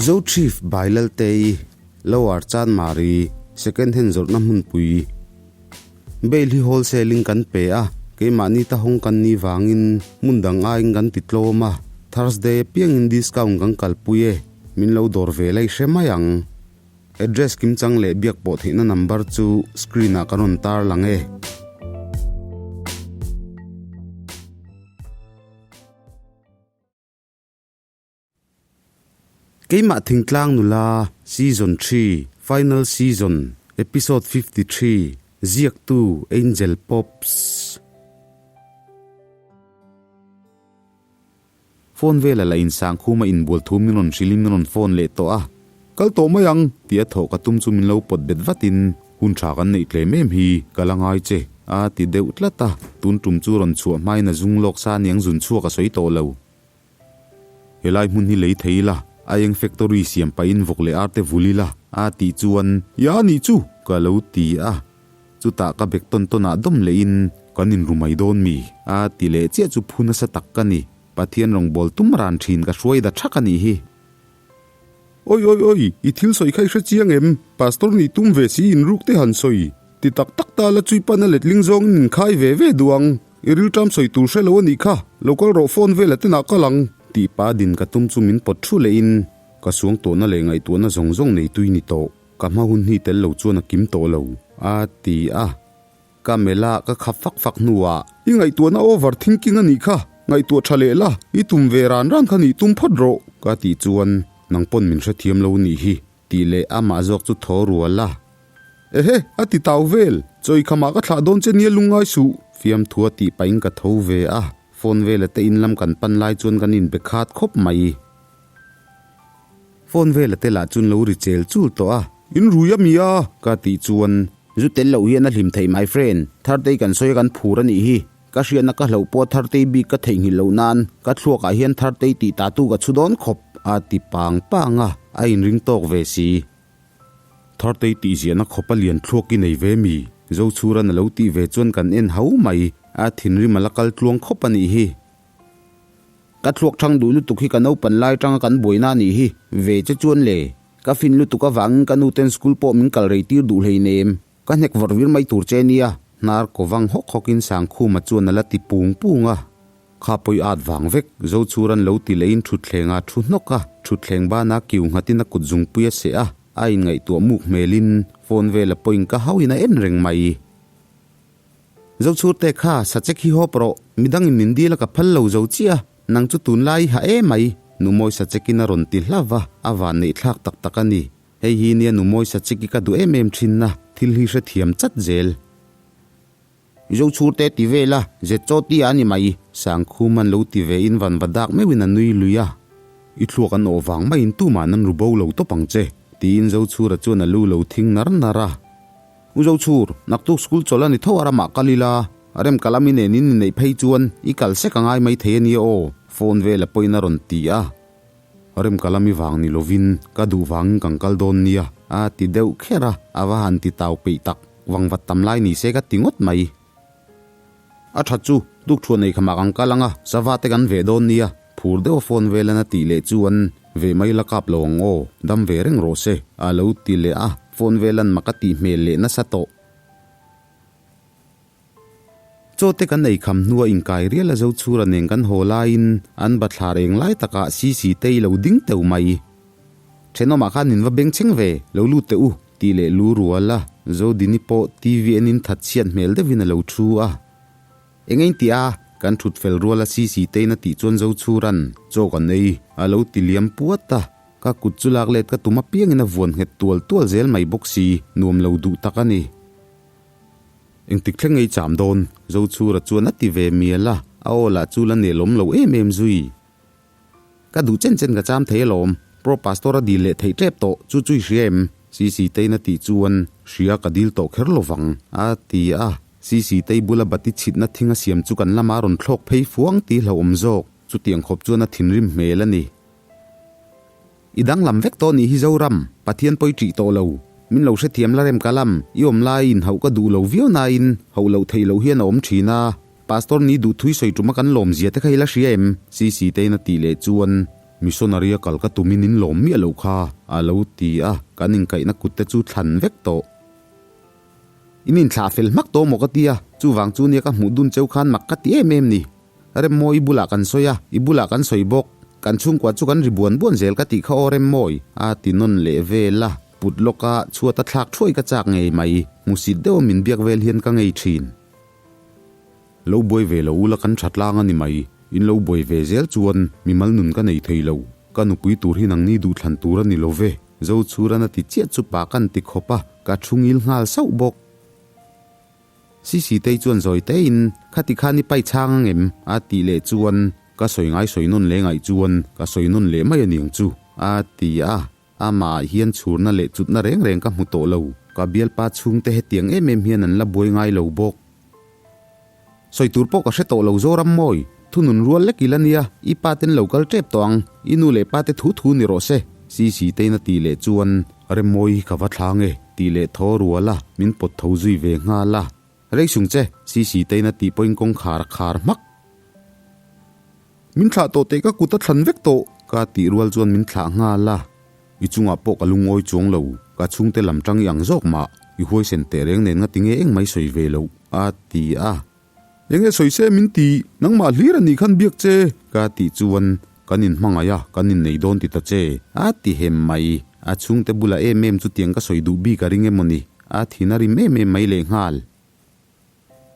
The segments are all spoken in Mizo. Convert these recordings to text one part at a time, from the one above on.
Zo Chief by Laltei, Lower Chanmari, Second Hand zawrhna hmunpui. Bail hi wholesale in kan pe a, keimahni ta hawng kan nih vangin hmun dang aiin kan ti tlawm a, Thursday apiangin discount kan kalpui e, min lo dawr ve lai hre mai ang. Address kimchang leh biak pawh theihna number chu screen ah ka rawn tar lang e. Keimah Thingtlang Nula Season Xii Final Season Episode 53 Ziaktu Angel Pops. Phone vela la insang khuma inbual thu min rawn hrilhin min rawn phone leh tawh a, Kal tawh mai ang! tia thawh ka tum chu min lo pawt bet vatin, Hun tha kan neih tlem em hi, ka la ngai che, a ti deuh tlat a, tun tum chu rawn chhuah hmain a zung lawk sa aniang zun chhuak a sawi tawh lo. Helai hmun hi lei thei ila, a eng factory siam pahin vawk leh arte vul ila, a tih chuan, Ya nih chu! ka lo ti a. Chutah ka bek tawn tawnah dawm lehin, Kan inru mai dawn mi? a ti leh chiah chu phu nasa tak ka ni. Pathian rawngbâwl tum ran ṭhin ka hruai da ṭhak a nih hi. Oi oi oi, i thil sawi kha i hre chiang em? Pastor nih tum ve si inruk te han sawi. Ti tak tak ta la chui pan a letling zawngin min khai ve ve duh ang. I rilṭam sawi tur hre lo a nih kha, lo kal rawh phone vela tenah kal ang. Tih pa din ka tum chu min pawt thu lehin, ka suang tawhna leh ngaihtuahna zawng zawng nei tui ni tawh. Ka hma hun hi tel lo chuan a kim tawh lo, a ti a. Ka mela ka khap fak fak hnuah. I ngaihtuahna over thinking a nih kha, ngaihtuah tha leh la, i tum ve ran ran kha nih tum phawt rawh. Ka tih chuan, Nang pawn min hrethiam lo nih hi, tih leh amah zawk chu thaw rual a. Ehe, a ti tau vel, chawi khamah ka thlah dawn che nia lungngai suh. Fiamthua tih pahin ka tho ve a, phone vela te in lam kan pan lai chuan kan inbe khat khawp mai. Phone vela te lah chuan lo ri chel chul tawh a. In rui a mi a? Ka tih chuan. Zu tel loh hian a hlim theih my friend, Thartei kan sawi a kan phur a nih hi. Ka hriatna ka hlauh pawh Thartei bik ka theihnghilh loh nan ka thluakah hian Thartei tih ta tu ka chhu dawn khawp a ti pang pang a, a inring tawk ve si. Thartei tih ziahna khawp a lian thluak i nei ve mi? Zochhuran a lo tih ve chuan kan en hau mai, a thinrim a la kal tluang khawp a nih hi. Ka thluak thang duh lutuk hi ka naupan lai tanga kan buaina a nih hi, ve che chuan le. Ka fin lutuk avangin ka nu ten school pawh min kal rei tir duh hleinem. Ka hnek vawrh vir mai tur che nia, hnar ko vang hawk hawkin Sangkhuma chuan a la ti pung pung a. Kha pawi at vang vek, Zochhuran lo ti lehin thutthlengah a thu hnawk a, thutthleng bana kiu nghatin a kut zungpui a seh a, a inngaihtuah muk hmelin phone vela pawhin ka hauhin a en reng mai. Zochhurte kha sachek hi hawp rawh, midangin min dil a ka phal lo zo chiah a, nang chu tunlai i ha em mai, Numawi sachekin a rawn ti hlauh a, a vanneih thlak tak tak a ni. Hei hi nia Numawi sachek i ka duh em em thin a, thil hi hrethiam chat zel. Zochhurte ti vel a, zet chaw ti a ni mai, Sangkhuman lo ti ve in van va dak meuhin a nui lui a. I thluak an awh vang maiin tumah nan ru bo lo tawp ang che, tiin Zochhura chuan a lu lo thing nar nar a. U Zochhur, naktuk school chawlh a ni tho a ramah kal ila, rem kal ami nen in inneih phei chuan i kal sek a ngai mai thei a nia aw, phone vela pawhin a rawn ti a. Rem kal ami vang ni lovin ka duh vangin kan kal dawn nia, a ti deuh kher a, a va han ti tau peih tak, vangvat tam lai ni se ka ti ngawt mai. A tha chu, tukthuan ei khamah kan kal ang a, sava te kan veh dawn nia, phur deuh a phone velan a tih leh chuan veh mai la kap lo ang aw, dam ve reng rawh se, a lo ti leh a, phone velan mak a tih hmel leh nasa tawh. Chaw te kan ei kham hnua inkai rial a zo chhura nen kan haw laiin an bathlar eng lai takah Sisi te i lo ding teuh mai. Thenawmah khan in va beng chheng ve, lo lut teh u, tih leh lu rual a, Zodini pawh TV enin that chhiat hmel deuhin a lo thu a. Eng ein tih a, kan thut fel rual a Sisi tein a tih chuan Zochhuran chaw kan ei a lo ti liam puat a, ka kut chu lak let ka tum apiangin a vuan nghet tual tual zel mai bawk si, nuam lo duh tak a ni. Engtik thleng ei cham dawn? Zochhura chuan a ti ve mial a, a aw lah chu la nelawm lo em em zui. Ka duh chen chen ka cham thei alawm, Pro Pastor a dil leh theih tep tawh, chu chu i hria em? Sisi Tein a tih chuan, Hria ka dil tawh kher lo vang, a ti a. Sisi Tei bula bati chhitna thing a siam chu kan lama rawn thlawk phei fuang tih hlauhawm zawk, chutiang khawp chuan a thinrim hmel a ni. I danglam vek tawh nih hi Zoram, Pathian pawi ṭih tawh lo. Min lo hrethiam la rem ka lam, i awm laiin hauh ka duh lo viau nain hauh loh theih loh hian a awm ṭhin a. Pastor ni duh thui sawi ṭuma kan lawm zia te kha i la hria em? Sisi tein a tih leh chuan. Missionary a kal ka tumin in lawm miah lo kha, a lo ti a, kan inkaihna kut te chu thlan vek tawh. In inthlah fel hmak tawh maw ka ti a, chuvang chu nia ka hmuh dun cheu khan mak ka ti em em ni. Remmawi i bulah kan sawi a, i bulah kan sawi bawk. Kan chhungkua chu kan ri buan buan zel ka tih kha aw Remmawi, a ti nawn leh vel a, put lawka chhuat a thlak thuai ka chak ngei mai, hmusit deuha min biak vel hian ka ngei thin. Lo buai ve lo ula kan tha tlang a ni mai, in lo buai ve zel chuan mimal nun ka nei thei lo, ka nupui tur hi nangni duhthlan tur a ni lo ve, Zochhuran a ti chiah chu pa kan ti khawp a, ka thu ngil nghal sauh bawk. Sisitei chuan zawi tein, Khati khan i pai chhang ang em? a tih leh chuan, Ka sawi ngai sawi nawn leh ngaih chuan ka sawi nawn leh mai a niang chu, a ti a. Amah ah hian chhurna leh chutna reng reng ka hmu tawh lo, ka bialpa chhungte hetiang em em hian an la buai ngai lo bawk. Sawi tur pawh ka hre tawh lo Zoram mawi, thunun rual lek ila nia, i pa ten lo kal tep tawh ang, i nu leh pa te thu thu ni rawh se, Sisi tein a tih leh chuan Remmawi hi ka va thlang e, tih leh thaw rual a, min pawt tho zui ve nghal a. Rei sung che, Sisi tein a tih pawhin kawngkhar a khar hmak. Min thlah tawh teh ka kut a thlan vek tawh. Ka tih rual chuan min thlah nghal a. I chungah pawh ka lungawi chuang lo, ka chhungte lam tang i ang zawk mah, i huaisen teh reng nen nga tinge eng mai sawi ve loh, a ti a. Enge sawi se min ti, nangmah hlir a nih khan biak che. Ka tih chuan kan inhmangaih a, kan innei dawn ti ta che, a ti hem mai. A chhungte bulah em em chutiang ka sawi duh bik a ring emaw ni, a thin a rim em em mai lehnghal.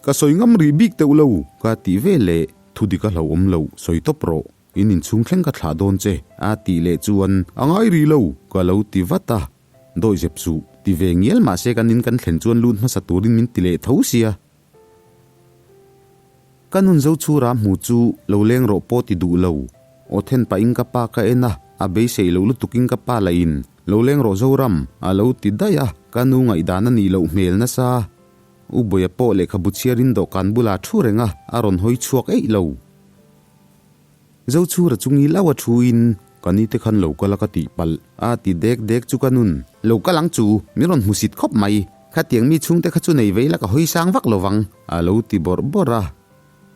Ka sawi ngam rih bik teuh lo. Ka tih ve leh, thu dik a hlauhawm lo, sawi tawp rawh. In inchhung thleng ka thlah dawn che, a tih leh chuan a ngai rih lo. Ka lo ti vat a, dawi zep suh, ti ve ngial mah se kan in kan thlen chuan lut hmasa turin min ti leh tho sia. Ka nun zo chhura hmu chu lo leng rawh pawh ti duh lo. Aw then pahin ka pa ka en a, a beisei loh lutukin ka pa lahin, Lo leng rawh Zoram, a lo ti daih a, ka nu ngaihdan a nih loh hmel nasa. U Buaia pawh lehkhabu chhiarin dawhkan bulah thu reng a, a rawn hawi chhuak eih lo. Zochhura chu ngil auh a thuin, Ka ni te khan lo kal a ka tih palh, a ti dek dek chu ka nun. Lo kal ang chu, min rawn hmusit khawp mai. Khatiang mi chhungte kha chu nei vei la ka hawi sang vak lo vang, a lo ti bawrh bawrh a.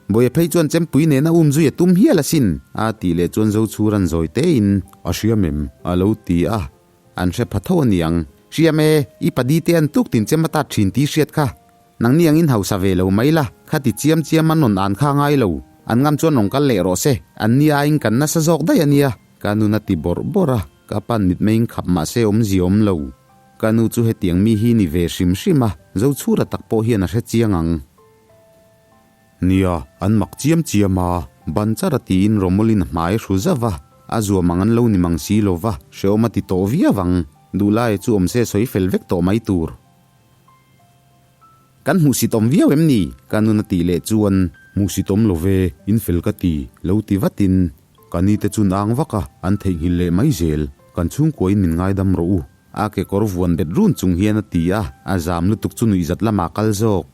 Buaia phei chuan chempui nena um zui a tum hial asin, a tih leh chuan Zochhura'n zawi tein, A hriam em? a lo ti a. An hre pha tho a niang. Hriam e, i padi te an tuk tin chem a tat thin tih hriat kha. Nangni angin hausa ve lo mai la, kha ti chiam chiam an rawn an kha ngai lo. An ngam chuan rawn kal leh rawh se, an ni aiin kan nasa zawk daih a nia. Ka nun a ti bawrh bawrh a, ka pan mitmeiin khap mah se awmzia awm lo. Ka nu chu hetiang mi hi ni ve hrim hrim a, Zochhura tak pawh hian a hre chiang ang. Nia, an mak chiam chiam a, ban char a tiin Romolin a hmai a hru zauh a, a zuam ang an lo ni mang si lo va, hrehawm a ti tawh viau ang. Duhlaia chu awm se sawi fel vek tawh mai tur. Kan hmuhsitawm viau em ni? Ka nun a tih leh chuan. Hmuhsitawm lo ve, in fel ka ti, lo ti vatin. Ka ni te chu nang vak a, an theihnghilh leh mai zel. Kan chhungkuain min ngaidam rawh u. A kekawr vuan bet run chung hian a ti a, a zam lutuk chu nuihzat lamah kal zawk.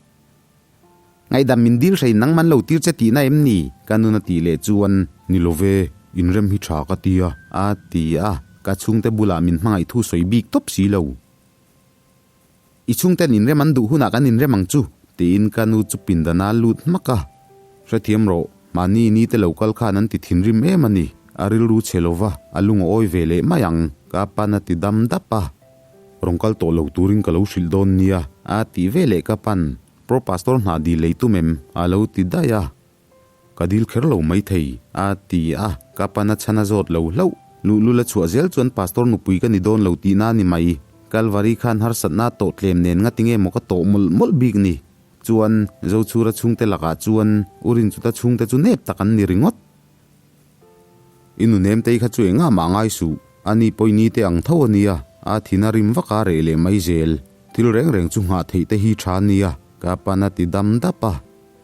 Ngaihdam min dil hrein nang man lo tir che tihna em ni? Ka nun a tih leh chuan. Ni lo ve, inrem hi tha ka ti a. A ti a, ka chhungte bulah min hmangaih thu sawi bik tawp si lo. I chhungten inrem an duh hunah kan inrem ang chu, tiin ka nu chu pindana lut hmak a. Hrethiam rawh, mahni ni te lo kal khan an ti thinrim em a ni. A rilru chhe lo va, a lung a awi ve leh mai ang, ka pan a ti dam dap a. Rawn kal tawh lo turin ka lo hrilh dawn nia. A tih ve leh ka pan, Pro Pastor hna dil lei tum em? A lo ti daih a. Ka dil kher lo maithei, a ti a. Ka pan a chhan a zawt lo hlauh. Luhlul a chhuah zel chuan Pastor nupui ka ni dawn lo tihna a ni mai. Kalvari khan harsatna tawh tlem nen nga tinge maw ka tawh mawlh mawlh bik ni? Chuan, Zochhura chhungte lakah chuan U Rinchuta chhungte chu nep tak an ni ringawt. I nu Nemtei kha chu engah mah ngai suh, a ni pawh i ni te ang tho a nia, a thin a rim vak a reh leh mai zel. Thil reng reng chu nghah theih te hi tha a nia, ka pan a ti dam dap a.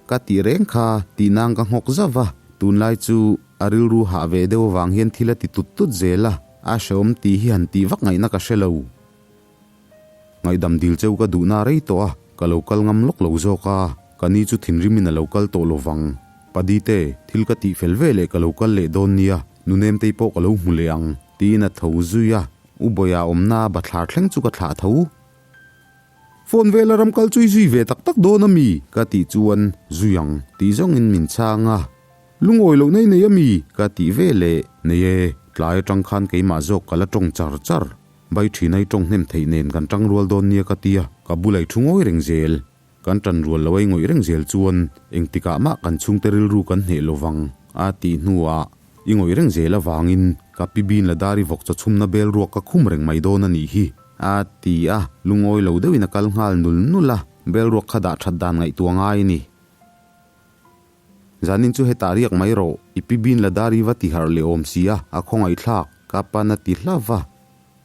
Ka tih reng kha tih nang ka nghawk zauh va, tunlai chu a rilru hah ve deuh avang hian thil a ti tut tut zel a, a hrehawm tih hi han tih vak ngaihna ka hre lo. Ngaihdam dil cheu ka duhna rei tawh a, ka lo kal ngam lawk lo zawk a, ka ni chu thinrimin a lo kal tawh lo vang. Padite, thil ka tih fel ve leh ka lo kal leh dawn nia, Nunemtei pawh ka lo hmu leh ang, tiin a tho zui a, U Bawia awmna a bathlar thleng chu ka thlah tho. Phone vela ram kal chu i zui ve tak tak dawn a mi? Ka tih chuan, Zui ang, tih zawngin min chhang a. Lungawi loh nei nei a mi? Ka tih ve leh, Nei e. Tlai atang khan keimah zawk ka la tawng char char. Bai thin ai tawng hnem theih nen kan tang rual dawn nia ka tia, ka bulai thu ngawi reng zel. Kan tan rual lo ai ngawih reng zel chuan engtikah mah kan chhungte rilru kan hneh lo vang a tih hnuah i ngawih reng zel avangin ka pi bin la dar i vawk chaw chhumna bel ruak ka khum reng mai dawn a nih hi a ti a, lungawi lo deuhin a kal nghal nul nul a, bel ruak kha dah that dan ngaihtuah ngai a ni. Zanin chu hetah riak mai rawh, i pi bin la dar i va ti harh leh awm si a, a khawngaihthlak, ka pan a ti hlauh va.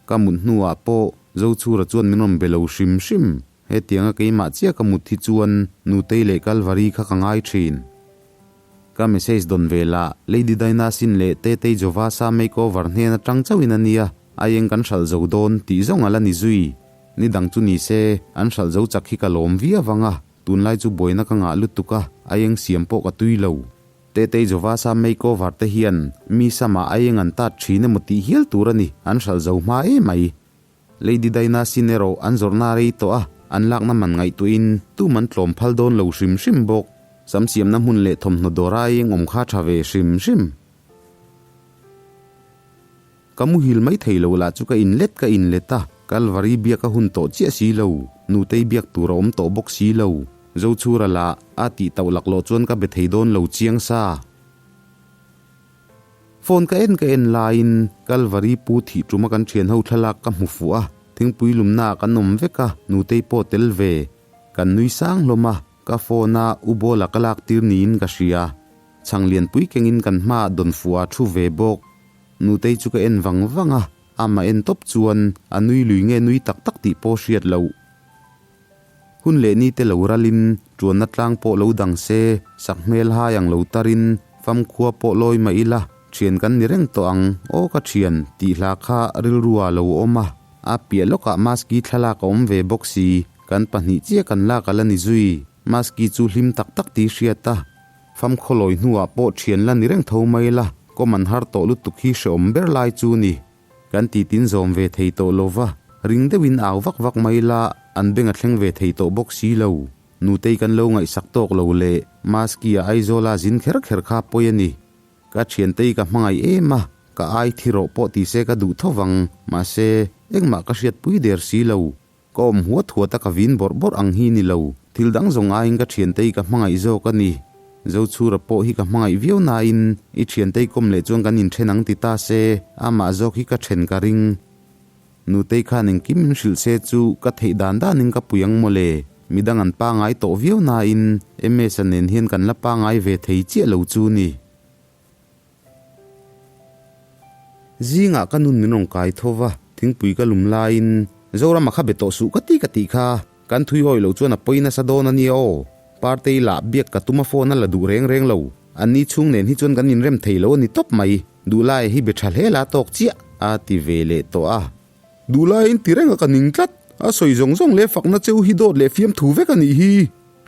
Ka mut hnuah pawh Zochhura chuan min rawn be lo hrim hrim. Hetianga keimah chiah ka mut hi chuan Nutei leh Kalvari kha ka ngai thin. Ka message dawn ve lah, Lady Dinah Sin leh Tetei Jovasa makeover hnen atang chauhin a nia, aieng kan hralh zo dawn tih zawng a la ni zui. Ni dang chu ni se, an hralh zo chak hi ka lawm viau vang a, tunlai chu buaina ka ngah lutuk a, aieng siam pawh ka tui lo. Tetei Jovasa makeover te hian mi samah aieng an tat thin emaw tih hial tur a ni, an hralh zo hma emai. Lady Dinah sin erawh an zawrhna a rei tawh a, an lakna man ngaihtuahin tum an tlawm phal dawn lo hrim hrim bawk. Sam siamna hmun leh thawmhnaw dawr aieng awm kha tha ve hrim hrim. Ka muhil mai thei lo lah chu ka inlet ka inlet a, Kalvari biak a hun tawh chiah si lo, Nutei biak tur a awm tawh bawk si lo. Zochhura lah a tih tauh laklawh chuan ka be thei dawn lo chiang sa. Phone ka en ka en laiin Kalvari pu thih tuma kan thian ho thlalak ka hmu fuh a, thingpui lumna ah kan awm vek a, nutei pawh tel ve. Kan nui sang hlawm a, ka phone a u bawla ka lak tir niin ka hria. Chhang lianpui kengin kan hmaah dawn fuh a thu ve bawk. Nutei chu ka en vang vang a, amah en tawp chuan a nui lui nge nui tak tak tih pawh hriat loh. Hun leh ni te lo ralin, tuanna tlang pawh lo dang se, sak hmel hai ang lo tarin, famkhua pawh lawi mah ila, thian kan ni reng tawh ang, aw ka thian, tih hla kha rilrua lo awm a. A piah lawkah Maski thlalak a awm ve bawk si, kan pahnih chiah kan lak a la ni zui. Maski chu hlim tak tak tih hriat a, famkhaw lawi hnuah pawh thian la ni reng tho mai la, kawm an har tawh lutuk hi hreawm ber lai chu ni. Kan titin zawm ve thei tawh lo va, ring deuhin au vak vak mai la, an beng a thleng ve thei tawh bawk si lo. Nutei kan lo ngaihsak tawk lo leh Maski-a Aizawla zin kher kher kha pawi a ni. Ka thiantei ka hmangaih em a, ka ai thi rawh pawh ti se ka duh tho vang, mahse, engmah ka hriatpui der si lo. Ka awm huat huat a ka vin bawrh bawrh ang hi ni lo, thil dang zawng aiin ka thiantei ka hmangaih zawk a ni. Zochhura pawh hi ka hmangaih viau nain i thiantei kawm leh chuan kan inthen ang ti ta se, amah zawk hi ka then ka ring. Nutei khan engkim min hrilh se chu ka theih dan danin ka pui ang mawle, midang an pangai tawh viau nain Ms-a nen hian kan la pangai ve thei chiah lo chu ni. Zingah ka nun min rawn kai tho va, thingpui ka lum laiin, Zorama kha be tawh suh ka ti ka tih kha, kan thui hawi lo chuan a pawi nasa dawn a nia aw. Partei lah biak ka tum a phone a la duh reng reng lo, an ni chhung nen hi chuan kan inrem thei lo a ni tawp mai, Duhlaia hi be tha hle la tawk chiah a ti ve leh tawh a. Duhlaiin ti reng a ka ning tlat, a sawi zawng zawng leh fakna cheu hi dawt leh fiamthu vek a nih hi.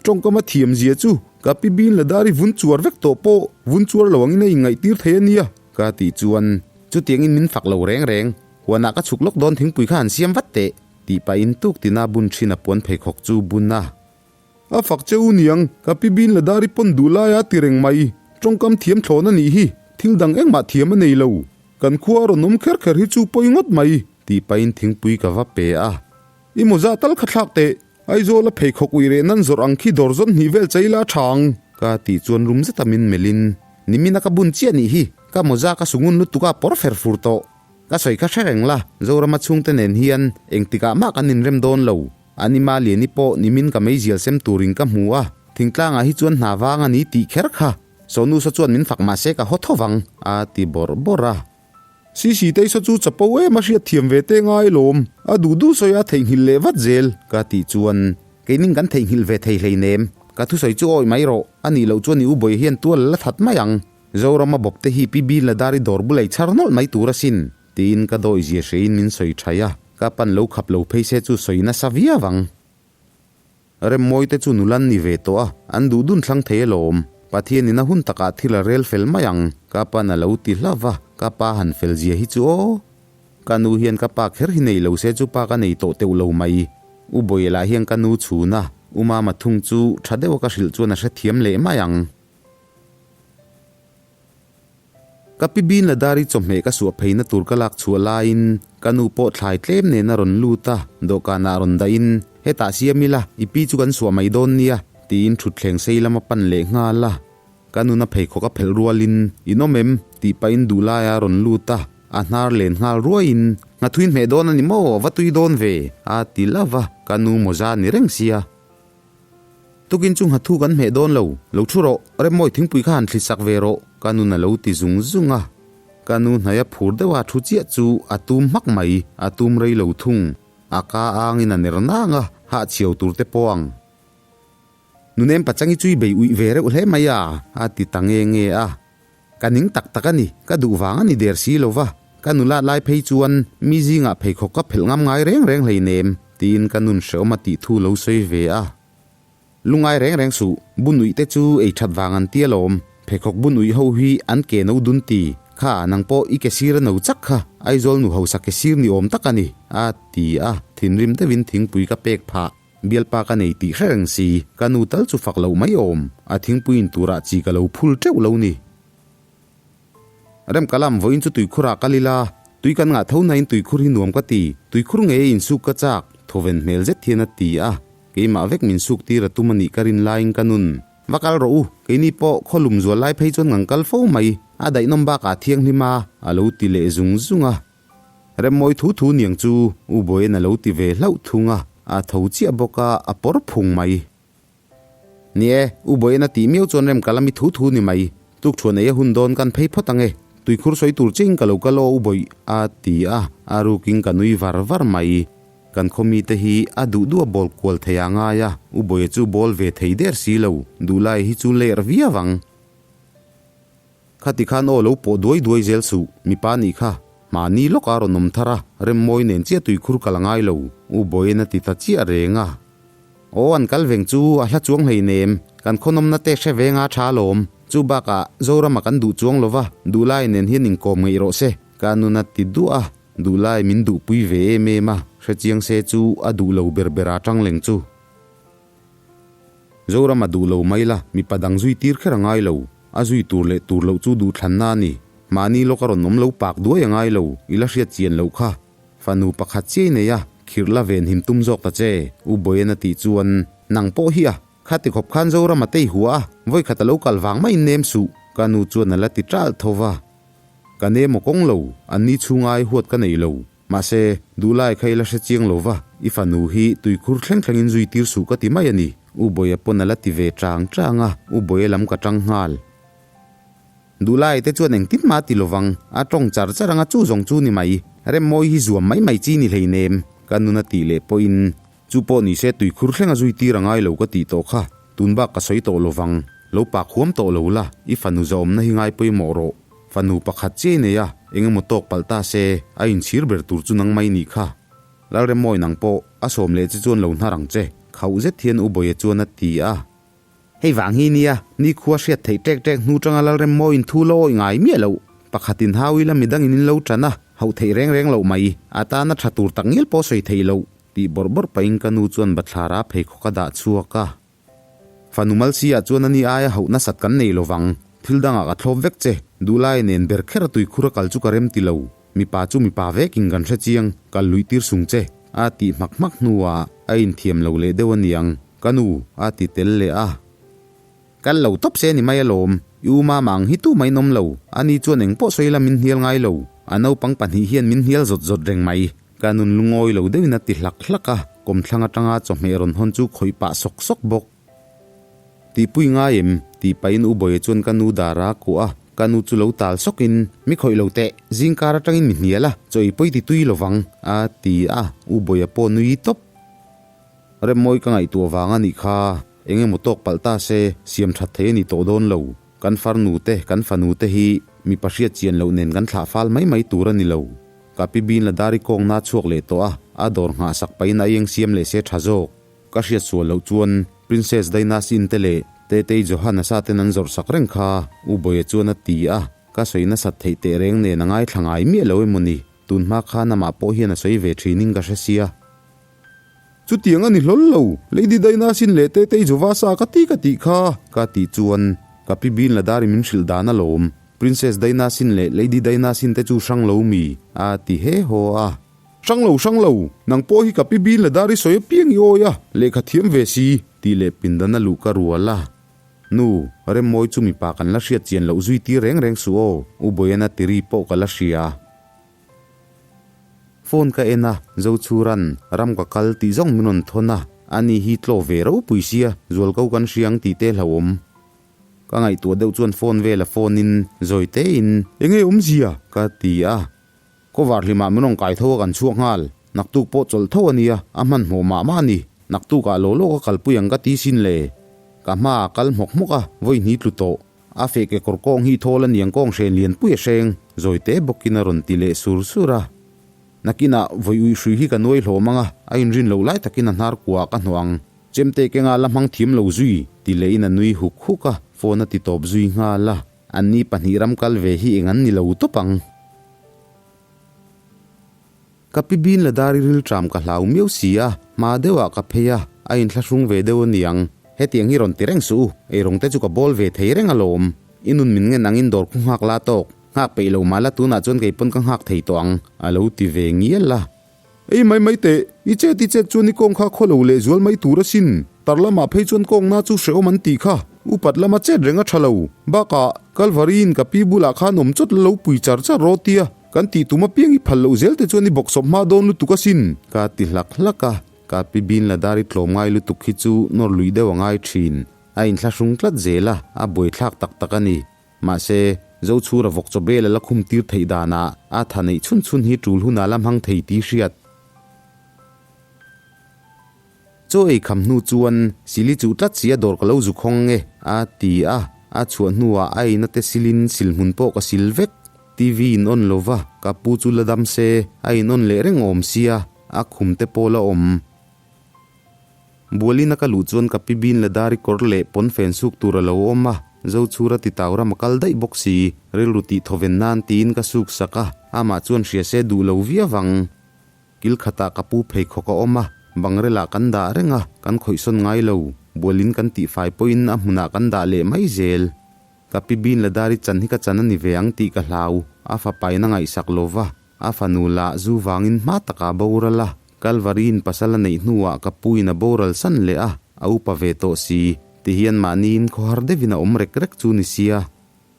Tawngkam a thiam zia chu ka pi bin la dar i vun chuar vek tawh pawh vun chuar lo angin a inngaihtir thei a nia. Ka tih chuan chutiangin min fak lo reng reng, huanah ka chhuk lawk dawn thingpui kha han siam vat teh tih pahin tuk tina bun thin a puan pheikhawk chu bun a. A fak che u niang, ka pi bin la dar i pawn duh lai a ti reng mai. Tawngkam thiam thlawn a nih hi, thil dang engmah thiam a nei lo. Kan khua a rawn awm kher kher hi chu pawi ngawt mai. Tih pahin thingpui ka va pe a. I mawza tal kha thlak teh, Aizawl a pheikhawk ui reh nan zawrh ang khi dawr zawn hnih vel chei la tha ang. Ka tih chuan rum zeta min melhin, Nimina ka bun chiah nih hi, ka mawza ka sungun lutuk a pawr fer fur tawh. Ka sawi kha hre reng la, Zorama chhungte nen hian engtikah mah kan inrem dawn lo. Anima Liani pawh nimin ka meizial sem turin ka hmu a, thingtlangah hi chuan hna vang a ni tih kher kha. Sawnu saw chuan min fak mah se ka haw tho vang, a ti bawrh bawrh a. Sisi tei saw chu chapo em a hriat thiam ve te ngai lawm, a duh duh sawi a theihnghilh leh vat zel. Ka tih chuan, Keinin kan theihnghilh ve thei hleinem, ka thusawi chu awi mai rawh, a nih loh chuan i u Bawihi hian tual a la that mai ang. Zorama bawp te hi Pi Bin la dar i dawr bulei chhar nawlh mai tur asin, tiin ka dawi zia hreiin min sawi thaih a, ka pan lo khap lo phei se chu sawi nasa viau ang. Remmawi te chu nula an ni ve tawh a, an duh dun thlang thei alawm. Pathianin a hun takah thil a rel fel mai ang, ka pa'n a lo ti hlauh va, ka pa han fel zia hi chu aw. Ka nu hian ka pa kher hi nei lo se chu pa ka nei tawh teuh lo mai. U Bawilah hian ka nu chhun a, U Mama thung chu tha deuha ka hrilh chuan a hrethiam leh mai ang. Ka pi bin la dar i chawhmeh ka suah pheina tur ka lak chhuah laiin ka nu pawh thlai tlem nen a rawn lut a, dawhkanah rawn dahin, Hetah siam ila, i pi chu kan suah mai dawn nia, tiin thutthleng sei lam a pan leh nghal a. Ka nuna pheikhawk a phelh rualin, In awm em? tih pahin duhlaia a rawn lut a, a hnar len nghal ruaiin, Nghathuin hmeh dawn a ni maw? Va tui dawn ve, a ti love a, ka nu mawza ni reng sia. Tukin chu nghathu kan hmeh dawn lo, lo thu rawh, Remmawi thingpui kha han thli sak ve rawh, ka nun a lo ti zung zung a. Ka nu hnaia phur deuha thu chiah chu a tum hmak mai, a tum rei lo thung. A ka angin a ner nang a, hahchhiau tur te pawh ang. Nunem pachang i chui bei uih ve reuh hle mai a, a ti ta nge nge a. Ka ning tak tak a ni, ka duh vang a ni der si lo va, ka nulat lai phei chuan mi zingah pheikhawk ka phelh ngam ngai reng reng hleinem, tiin ka nun hrehawm a tih thu lo sawi ve a. Lungai reng reng suh, bun uih te chu ei that vang an ti alawm, pheikhawk bun uih ho hi an ke no dun ti, kha nang pawh i ke sir a no chak kha, Aizawl nu hausa ke sir ni awm tak a ni, a ti a, thinrim deuhin thingpui ka pek phah. Bialpa ka nei tih hre reng si, ka nu tal chu fak loh mai awm, a thingpui in turah chi ka lo phul teuh lo ni. Rem ka lam vawiin chu tuikhurah kal ila, tui kan ngah tho nain tuikhur hi nuam ka ti, tuikhur nge in suk ka chak, thawven hmel zet hian a ti a, keimah vek min suk tir a tum a nih ka rin laiin ka nun. Va kal rawh u, keini pawh khaw lum zual lai phei chuan ngang kal fo mai, a daihnawm bakah thianghlim a, a lo ti leh zung zung a. Remmawi thu thu niang chu U Bawiin a lo ti ve hlauh thung a, a tho chiah bawk a, a pawr phung mai. Ni e, U Bawiin a tih miau chuan rem ka lami thu thu ni mai. Tukṭhuan ei a hun dawn kan phei phawt ang e, tuikhur sawi tur chiahin ka lo kal aw U Bawih, a ti a, a rukin ka nui var var mai. Kan khaw mite hi a duh duh a bawl kual thei a ngai a, U Bawia chu bawl ve thei der si lo, duhlai hi chu ler viau ang. Khati khan aw lo pawh duai duai zel suh, mipa nih kha. Mahni lawk a rawn awm thar a, Remmawi nen chiah tuikhur kal a ngai lo, U Bawiin a ti ta chiah reng a. Aw an kal veng chu a hla chuang hleinem, kan khawnawmna te hre venga tha alawm. Chu bakah Zorama kan duh chuang lova, Duhlai nen hian inkawm ngeih rawh se, ka nun a ti duah a, Duhlai min duhpui ve em em a, hrechiang se chu a duh lo ber ber a tang leng chu. Zoram a duh lo mai la, mipa dang zui tir kher a ngai lo. A zui tur leh tur loh chu duhthlanna a ni. Mahni lawk a rawn awm lo pak duai a ngai lo, i la hriat chian loh kha. Fanu pakhat chiai nei a, khirh la ven him tum zawk ta che, U Boyen a tih chuan, Nang pawh hi a, khati khawp khan Zoram a tei hua a, vawikhat a lo kal vang maiin nem suh, ka nu chuan a la ti ṭalh tho va. Ka nem aw kawng lo, an ni chhungai huat ka nei lo. Mahse, duhlai kha i la hre chiang lo va, i fanu hi tuikhur thleng thlengin zui tir suh ka ti mai a ni, U Bawia pawn a la ti ve chang chang a, U Bawia lam ka tang nghal. Duhlai te chuan engtin mah a ti lovang, a tawng char char anga chu zawng chu ni mai, Remmawi hi zuam mai mai chi ni hleinem, ka nun a tih leh pawhin, chu pawh ni se tuikhur thlenga zui tir a ngai lo ka tih tawh kha, tun bak ka sawi tawh lovang, lo pak huam tawh lo la, i fanu zahawmna hi ngai pawimawh rawh. Fanu pakhat chiai nei a, eng emaw tawk palh ta se, a inchhir ber tur chu nang mai nih kha. Lalremmawi nang pawh, a sawm leh che chuan lo hnar ang che, khauh zet hian U Bawia chuan a ti a. Hei vang hi nia, nikhua hriat theih ṭek ṭek hnu ṭanga Lalremmawiin thu la awih ngai miah loh. Pakhatin hau ila midangin in lo ṭan a, hauh theih reng reng loh mai, a tana ṭha tur tak ngial pawh sawi theih loh, tih bawrh bawrh pahin ka nu chuan bathlara pheikhawk a dah chhuak a. Fanu Malsi-ah chuan ani aia hauh nasat kan nei lo vang. Thil dangah ka thlawp vek che. Duhlai nen ber kher a tuikhur a kal chu ka rem ti lo. Mipa chu mipa vekin kan hre chiang, kal luih tir sung che. A tih hmak hmak hnuah a inthiam lo leh deuh a niang, ka nu, a ti tel leh a. Kal lo tawp se ni mai alawm. I u mama ang hi tu mai nawm lo. Ani chuan eng pawh sawi la min hnial ngai lo. A naupang pahnih hian min hnial zawt zawt reng mai. Ka nun lungawi lo deuhin a ti hlak hlak a, kawmthlang atanga chawhmeh rawn hawn chu khawih pah sawk sawk bawk. Tihpui ngai em? tih pahin U Bawia chuan ka nu dara a kuah a, ka nu chu lo tal sawkin, Mi khawih lo teh, zingkar atangin mi hnial a, chaw ei pawi ti tui lovang, a ti a, U Bawia pawh nui tawp. Remmawi ka ngaihtuah vang a nih kha, eng emaw tawk palh ta se, siam that thei a ni tawh dawn lo. Kan farnu te, kan fanu te hi mipa hriat chian loh nen kan thlah fal mai mai tur a ni lo. Ka pi bin la dari kawngna chhuak leh tawh a, a dawr nghah sak pahin a eng siam leh se tha zawk. Ka hriat sual loh chuan Princess Dainasi in te leh Tetei Johan a sa ten an zawrh sak reng kha, U Bawia chuan a ti a, ka sawi nasat theih teh reng nen a ngaithla ngai miah lo emaw ni, tun hma khan amah pawh hian a sawi ve thin in ka hre sia. Chutiang a ni hlawl lo, Lady Dainasin leh Tetei Jovasa ka ti ka tih kha, ka tih chuan ka pi bin la dari min hrilh dan alawm. Princess Dainasin leh Lady Dainasin te chu hrang lo mi? a ti he haw a. Hrang lo, hrang lo, nang pawh hi ka pi bin la dar i sawi apiang i awi a, lehkha thiam ve si, tih leh pindan a luh ka rual a. Nu, Remmawi chu mipa kan la hriat chian loh zui tir reng reng suh aw, U Boyana tiri pawh ka la hria. Phone ka en a, Zochhuran, ram ka kal tih zawng min rawn thawn a, ani hi tlaw ve ropui sia, zualko kan hria ang tih te hlauhawm. Ka ngaihtuah deuh chuan phone vela phone in zawi tein, Enge awmzia? Ka ti a. Cover hlimah min rawn kai tho a kan chhuak nghal. Naktuk pawh chawlh tho a nia, a hmanhmawh mah mah a ni. Naktukah law law ka kalpui ang ka ti sin le. Ka hmaah kal hmawk hmawk a, vawi hni tlu tawh. A feh kekawr kawng hi thawl a niang kawng hren lian pui a hreng, zawi te bawkin a rawn ti leh sur sur a. Nakinah vawi uih hrui hi ka nuai hlawm ang a, a inrin loh lai takin a hnar kuaah ka hnawh ang. Chemte kenga la hmang thiam lo zui, ti lehin a nui huk huk a, phone a ti tawp zui nghal a. Anni pahnih ram kal ve hi eng an ni lo tawp ang. Ka pi bin la dar i rilṭam ka hlau miau si a, hma deuhah ka phei a, a inthlahrung ve deuh a niang. Hetiang hi rawn ti reng suh u, eirawng te chu ka bawl ve thei reng alawm. I nun min ngen angin dawr khu nghak la tawk, nghak peih lo mah la tunah chuan kei pawn ka nghak thei tawh ang, a lo ti ve ngial a. Ei mai mai teh, i chet i chet chuan i kawng kha khaw lo leh zual mai tur asin. Tar lamah phei chuan kawngna chu hrehawm an tih kha, upat lama chet reng a tha lo. Bakah, Kalvari in ka pi bulah khan awm chawt la lo pui char char rawh tia, kan tih tum apiang i phal loh zel te chuan i bawksawp hma dawn lutuk asin. Ka ti hlak hlak a, ka pi bin la dar i tlawm ngai lutuk hi chu nawr luih deuh a ngai thin. A inthlahrung tlat zel a, a buaithlak tak tak a ni. Mahse, Zochhura vawk chaw bel a la khum tir theih danah a tha neih chhun chhun hi tul hunah la hmang thei tih hriat. Chaw ei kham hnu chuan Sili chuh tlat si a dawr ka lo zu khawng nge a ti a, a chhuah hnuah a eina te silin sil hmun pawh ka sil vek. TV in on lo va, ka pu chu la dam se, a in on leh reng awm sia, a khum te pawh la awm. Bualina ka luh chuan ka pi bin la dari kawr leh pawnfen suk tur a lo awm a, Zochhura ti tau ram a kal daih bawk si, rilru tih thawven nan tiin ka suk sak a, amah chuan hria se duh lo viau ang. Kil khatah ka pu pheikhawk a awm a, bangrelah kan dah reng a, kan khawihsawn ngai lo, bualin kan tihfai pawhin a hmunah kan dah leh mai zel. Ka pi bin la dari chan hi ka chan a ni ve ang tih ka hlau, a fapain a ngaihsak lo va, a fanu lah zu vangin hma takah a boral a, Kalvariin pasal a neih hnuah ka puin a boral san leh a, a upa ve tawh si, tihian mahniin khawhar deuhin a awm rek rek chu ni sia.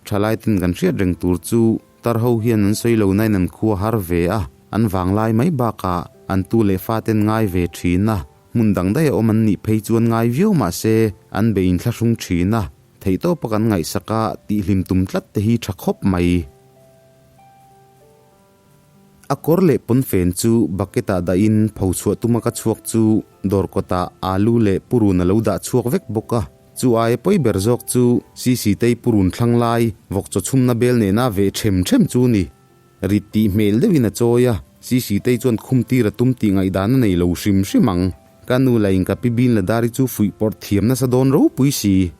Thalai ten kan hriat reng tur chu tar ho hian an sawi lo nain an khua har ve a, an vanglai mai bakah an tu leh fa ten ngai ve thin a, hmun dang daih a awm an nih phei chuan ngai viau mah se an be inthlahrung thin a, theihtawpa kan ngaihsak a tihhlim tum tlat te hi tha khawp mai. A kawr leh pawnfen chu bucket ah dahin pho chhuah tuma ka chhuak chu dawr kawtah alu leh purun a lo dah chhuak vek bawk a. Chu aia pawi ber zawk chu Sisitei purun thlang lai vawk chaw chhumna bel nena veh them them chu ni. Rit tih hmel deuhin a chawi a, Sisitei chuan khum tir a tum tih ngaihdan a nei lo hrim hrim ang. Ka nu la in ka pi bin la dari chu fuih pawrh thiam nasa dawn ropui si.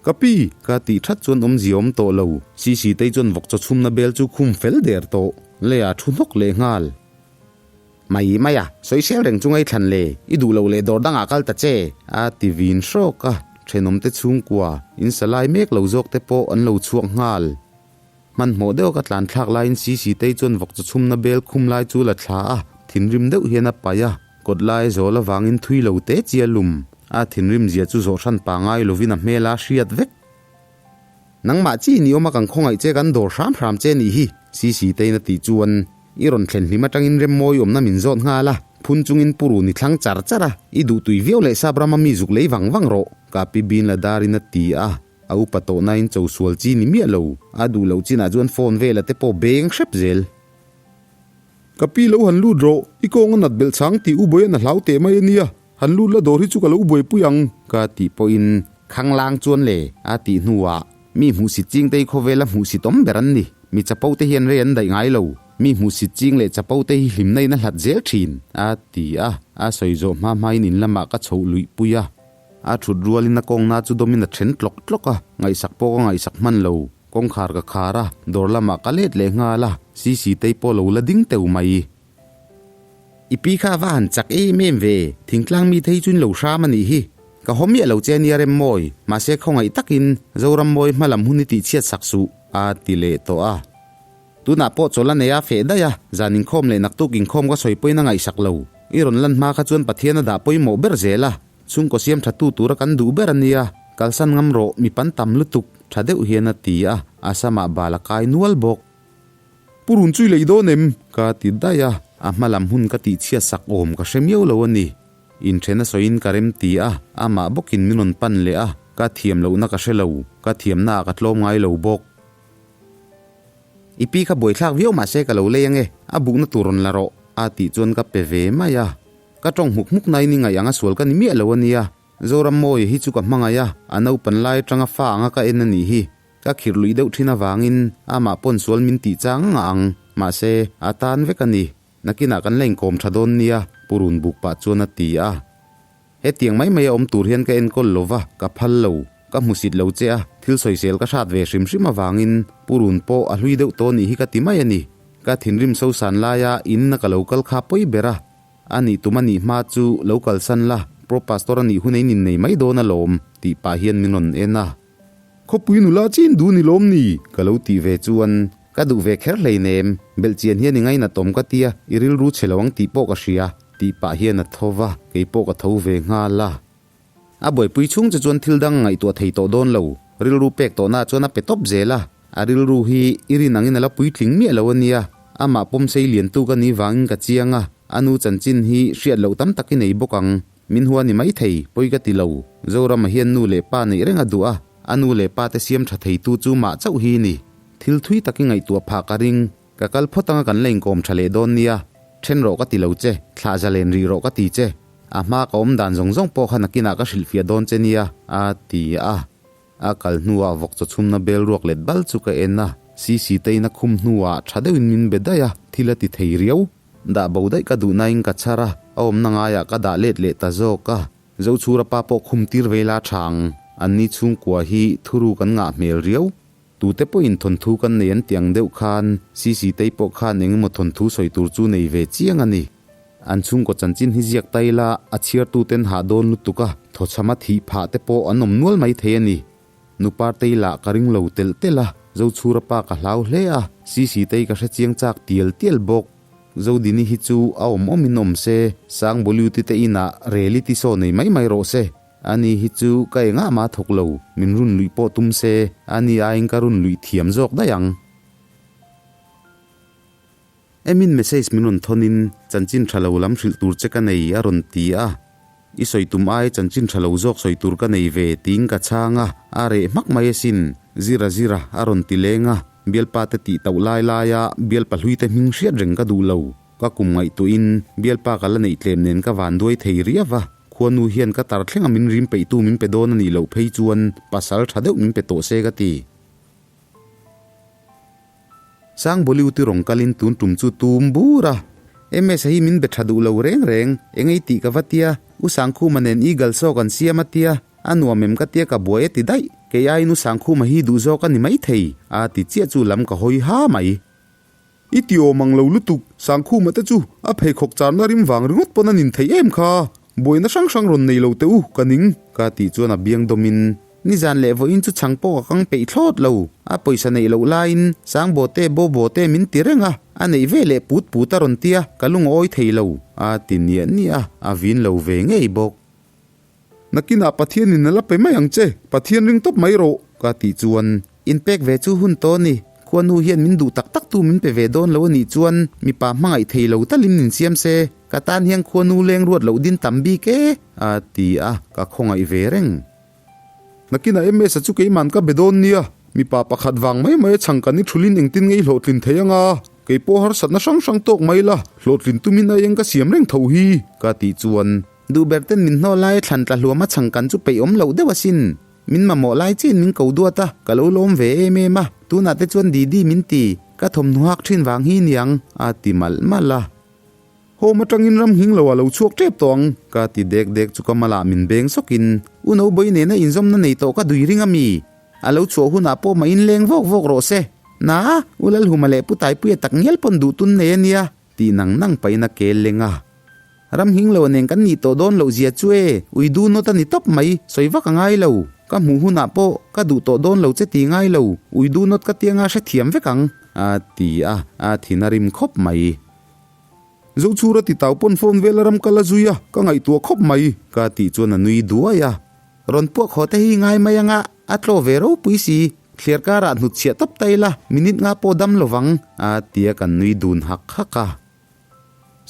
Ka pi! Ka tih that chuan awmzia awm tawh lo. Sisitei chuan vawk chaw chhumna bel chu khum fel der tawh. Leiah thu hnawk leh nghal. Mai mai a, sawisel reng chu ngaithlan le, i duh loh leh dawr dangah kal ta che, a ti vin hrawk a, thenawmte chhungkua, in sa lai mek lo zawk te pawh an lo chhuak nghal. Hmanhmawh deuh a ka tlan thlak laiin Sisitei chuan vawk chaw chhumna bel khum lai chu la thla a, thinrim deuh hian a paih a, kawt lai zawl avangin thui lo te chi a lum. A thinrim zia chu zawh hran pa ngai lovin a hmel a hriat vek. Nangmah chi ni awm a kan khawngaih che kan dawr hram hram che nih hi, Sisiteiin a tih chuan i rawn thlen hlim atangin Remmawi awmna min zawt nghal a, phun chungin pu run i thlang char char a, i duhtui viau leh sap rama mi zuk lei vang vang rawh, ka pi bin la darin a ti a. A upa tawh nain cho sual chi ni miah lo, a duh loh chinah chuan phone vela te pawh beng hrep zel. Ka pi lo han lut rawh, i kawng a nat belh chang tih u Bawian a hlau teh mai a nia, han lut la dawr hi chu ka lo buaipui ang. Ka tih pawhin Khanglang chuan le a tih hnuah mi hmuhsit ching te hi khawvela hmuhsit awm ber an ni, mi chapo te hian rei an daih ngai lo, mi hmuhsit ching leh chapo te hi hlimna in a hlat zel thin a ti a, a sawi zawh hma hmain in lamah ka chhoh luihpui a. A thut rualin a kawngna chu dawmin a then tlawk tlawk a, ngaihsak pawh ka ngaihsak hman lo. Kawngkhar ka khar a, dawr lamah ka let leh nghal a, Sisitei pawh lo la ding teuh mai. I pi kha a va han chak em em ve, thingtlang mi thei chuin lo hram a nih hi. Ka haw miah lo che nia Remmawi, mahse khawngaih takin Zorammawi hma lam hun i tihchhiat sak suh. A ti leh tawh a. Tunah pawh chawlh a nei a feh daih a, zan inkhawm leh naktuk inkhawm ka sawi pawhin a ngaihsak lo. I rawn lan hma kha chuan Pathian a dah pawimawh ber zel a, chhungkaw siam tha tu tura kan duh ber a nia, kalsan ngam rawh, mi pan tam lutuk, tha deuh hian a ti a, a samah bal a kai nual bawk. Purun chu i lei dawn em? Ka ti daih a, a hma lam hun ka tihchhiat sak awm ka hre miau lo a ni. Inthen a sawiin ka rem ti a, amah bawkin min rawn pan leh a, ka thiam lohna ka hre lo, ka thiamnaah ka tlawm ngai lo bawk. I pi kha buaithlak viau mah se ka lo lei ange, a bukna tur rawn la rawh, a tih chuan ka pe ve mai a. Ka tawng hmuk hmuk nain i ngaih ang a sual ka ni miah lo a nia. Zorammawia hi chu ka hmangaih a, a naupan lai atanga fa anga ka en a nih hi. Ka khirh luih deuh thin avangin amah pawn sual min tih chang ngah ang, mahse, a tan vek a ni. Nakinah kan la inkawm tha dawn nia, Pu Run buk pah chuan a ti a. Hetiang mai mai a awm tur hian ka enkawl lo va, ka phal lo. Ka hmusit lo che a, thil sawisel ka hrat ve hrim hrim avangin Pu Run pawh a hlui deuh tawh nih hi ka ti mai a ni. Ka thinrim sosan laia in na ka lo kal kha pawi ber a. A nih tum a nih hma chu lo kalsan la, Pro Pastor a nih hun ein innei mai dawn alawm, tih pah hian min rawn en a. Khawpui nula chin duh ni lawm ni? Ka lo tih ve chuan ka duh ve kher hleinem, belhchian hian i ngainatawm ka tia, i rilru chhe lo ang tih pawh ka hria, tih pah hian a tho va, kei pawh ka tho ve nghal a. A buaipui chhung che chuan thil dang ngaihtuah thei tawh dawn lo, rilru pek tawhna chuan a pe tawp zel a, a rilru hi i rin angin a la puitling miah lo a nia, amah pawmsei liantu ka nih vangin ka chiang a, a nu chanchin hi hriat loh tam tak i nei bawk ang. Min hua ni maithei, pawi ka ti lo. Zorama hian nu leh pa neih reng a duh a, a nu leh pa te siam tha theitu chu mah chauh hi ni. Thil thui tak i ngaihtuah phah ka ring. Ka kal phawt anga kan la inkawm tha leh dawn nia. Then rawh ka ti lo che, thlah zalen rih rawh ka ti che. A hma ka awm dan zawng zawng pawh kha nakinah ka hrilhfiah dawn che nia, a ti a. A kal hnuah vawk chaw chhumna bel ruak let bal chu ka en a, Sisi te in a khum hnuah tha deuhin min be daih a, thil a ti thei riau. Dah bo daih ka duh nain ka chhar a, a awmna ngaiah ka dah let leh ta zawk a. Zochhura pa pawh khum tir ve la tha ang, anni chhungkua hi thuru kan ngah hmel riau. Tute pawhin thawnthu kan nei an ti ang deuh khan Sisi tei pawh khan eng emaw thawnthu sawi tur chu nei ve chiang a ni. An chhungkaw chanchin hi ziak ta ila a chhiartuten hah dawn lutuk a, thawchham a thih phah te pawh an awm nual mai thei a ni. Nupartei lah ka ring lo telh telh a, Zochhura pa ka hlau hle a, Sisi tei ka hre chiang chak tial tial bawk. Zodini hi chu a awm awmin awm se, Sangboliuti te inah reality show nei mai mai rawh se. Ani hi chu ka engah mah thawk lo, min run luih pawh tum se, ani aiin ka run luih thiam zawk daih ang. Emin message min rawn thawn in chanchin tha lo lam hrilh tur che ka nei a rawn ti a, I sawi tum ai chanchin tha lo zawk sawi tur ka nei ve tiin ka chhang a, a reh hmak mai asin, zira zira a rawn ti leng a, bialpa te tih tauh lai lai a bialpa hlui te hming hriat reng ka duh lo, ka kum ngaihtuah in bialpa ka la neih tlem nen ka van duai thei riau a, khuanu hian ka tar thleng a min rim peih tu min pe dawn a nih loh phei chuan pasal tha deuh min pe tawh se ka ti. Sang Bollywood-i rawn kalin tun tum chu tum bur a. MS a hi min be tha duh lo reng reng, eng ei tih ka va tia, U Sangkhuma nen Eagle saw kan siam a tia, a nuam em ka tia ka buai a ti daih, kei aiin U Sangkhuma hi duh zawk a ni maithei, a ti chiah chu lam ka hawi ha mai. I ti awm ang lo lutuk, Sangkhuma te chu a pheikhawk charna rim vang ringawt pawn a nin theih em kha, buaina hrang hrang rawn nei lo teh u, ka ning. Ka tih chuan a biang dawmin Nizan leh vawiin chu chhang pawh ka kang peih thlawt lo. A pawisa neih loh laiin Sangbawte, Bawbawte min ti reng a, a neih ve leh put put a rawn ti a, ka lungawi thei lo, a ti niah niah a, a vin lo ve ngei bawk. Nakinah Pathianin a la pe mai ang che, Pathian ring tawp mai rawh, ka tih chuan inpek ve chu hun tawh a ni. Khuanu hian min duh tak tak tu min pe ve dawn lo a nih chuan mipa hmangaih thei lo talin min siam se, ka tan hian khuanu leng ruat loh din tam bik e, a ti a, ka khawngaih ve reng. Nakinah MS-a chu keiman ka be dawn nia, mipa pakhat vang mai mai a chhang kan i thulin engtin nge i hlawhtlin thei anga, kei pawh harsatna hrang hrang tawk mai la, hlawhtlin tumin a eng ka siam reng tho hi, ka tih chuan duh ber ten min hnawl lai thlan tla hluam a chhang kan chu peih awm loh deuh asin, min mamawh lai chiin min ko duat a, ka lo lawm ve em em a, tunah te chuan Didi min ti, ka thawmhnaw hak thin vang hi niang, a ti malh malh a. Home atangin ram nghing lo a lo chhuak tep tawh ang. Ka ti dek dek chu ka malah min beng sawkin U Nobawih nena inzawmna nei tawh ka dui ring a mi? A lo chhuah hunah pawh mah inleng vawk vawk rawh se. Na, U Lalhuma leh Pu Taipuia tak ngial pawn duh tun nei a nia, tih nang nang pahin a kel leng a. Ram nghing lo nen kan nih tawh dawn loh zia chu e, ui du nawt a ni tawp mai, sawi vak a ngai lo. Ka hmuh hunah pawh ka duh tawh dawn lo che ti ngai lo, ui duh nawt ka tianga hrethiam vek ang, a ti a, a thin a rim khawp mai. Zochhura ti tau pawn phone vel a ram kal a zui a, ka ngaihtuah khawp mai. Ka tih chuan a nui duai a. Rawn puak haw te hi ngai mai anga a tlaw ve ropui si, thliar karah hnutchhiah tawp ta ila, minute nga pawh dam lovang, a ti a kan nui dun hak hak a.